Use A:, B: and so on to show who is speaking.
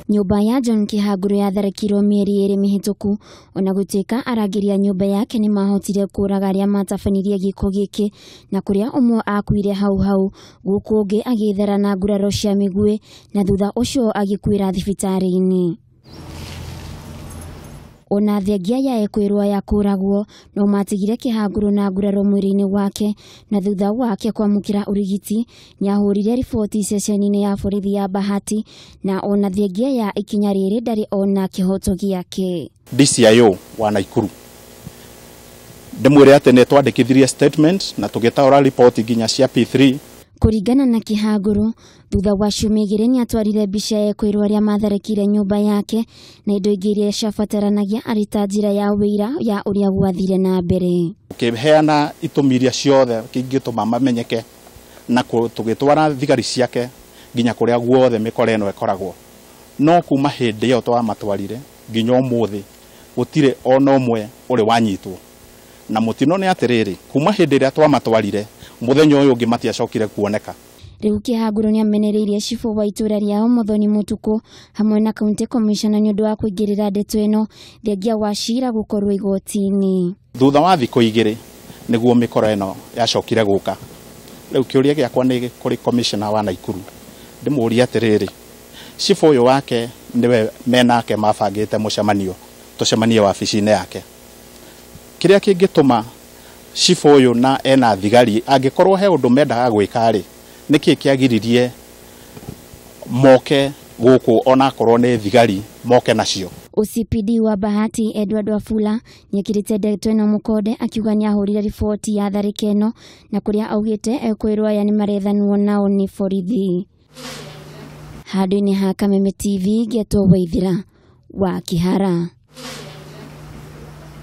A: Nyũmba ya John Kĩhangũrũ yatharĩkĩirwo mĩeri 2 mĩhĩtũku, ona gũtuĩka arangĩri a nyũmba yake nĩmahotire kũraga arĩa matabanirie gĩko gĩkĩ, na kũrĩa ũmwe akuire hau hau, gũkũ ũngĩ agĩthara na nguraro cia mĩguĩ na thutha ũcio agĩkuĩra thibitarĩ-inĩ. Ona thengia ya ekwĩrwo ya kũragwo no matigire Kĩhangũrũ na nguraro mwĩrĩ-inĩ wake, na thutha wake kwamũkĩra ũrigiti nĩahũrire riboti ceceni-inĩ ya borithi ya Bahati, na ona thengia ya ikinya rĩrĩ ndarĩ ona kĩhoto gĩake.
B: DCIO wa Naikuru ndĩmwĩre atĩ nĩ twandĩkithirie statement na tũgĩtaũra riboti nginya cia P3.
A: Kũringana na Kĩhangũrũ, thutha wa ciumia 2 nĩatwarire mbica ya ekwĩrwo arĩa matharĩkĩire nyũmba yake na indo ingĩ iria ciabataranagia arĩ ta njĩra ya wĩira ya ũrĩa gwathire na mbere.
B: Tũkĩheana itũmi iria ciothe kĩngĩtũma mamenyeke na tũgĩtwara thigari ciake nginya kũrĩa guothe mĩkora ĩno ĩkoragwo. No kuma hĩndĩ ĩyo twamatwarire nginya ũmũthĩ gũtirĩ ona ũmwe ũrĩ wanyitwo. Na mũtino nĩ atĩrĩrĩ, kuma hĩndĩ ĩrĩa twamatwarire mũthenya ũyũ ũngĩ matiacokire kuoneka.
A: Rĩu Kĩhangũrũ nĩamenereirie cibũ wa itũra rĩao Muthoni Mutuku hamwe na county commissioner nĩ ũndũ wa kũingĩrĩra ndeto ĩno thengia wa cira gũkorwo igoti-inĩ.
B: Thutha wa thikũ 2 nĩguo mĩkora ĩno yacokire gũka. Rĩu kĩũria gĩakwa nĩ kũrĩ commissioner wa Naikuru, ndĩmũũrie atĩrĩrĩ, cibũ ũyũ wake nĩwe menake mabangĩte mũcemanio, tũcemanie wabici-inĩ yake. Kĩrĩa kĩngĩtũma cibũ ũyũ na ena thigari angĩkorwo he ũndũ mendaga gwĩka rĩ, nĩkĩ kĩagiririe moke gũkũ onakorwo nĩ thigari moke nacio.
A: OCPD wa Bahati Edward Wafula nĩekĩrĩte ndeto ĩno mũkonde akiuga nĩahũrire riboti ya tharĩka ĩno na kũrĩa augĩte ekwĩrwo aya nĩmarethanwo nao nĩ borithi. Handũ-inĩ ha Kameme TV ngetwo Waithira wa Kĩhara.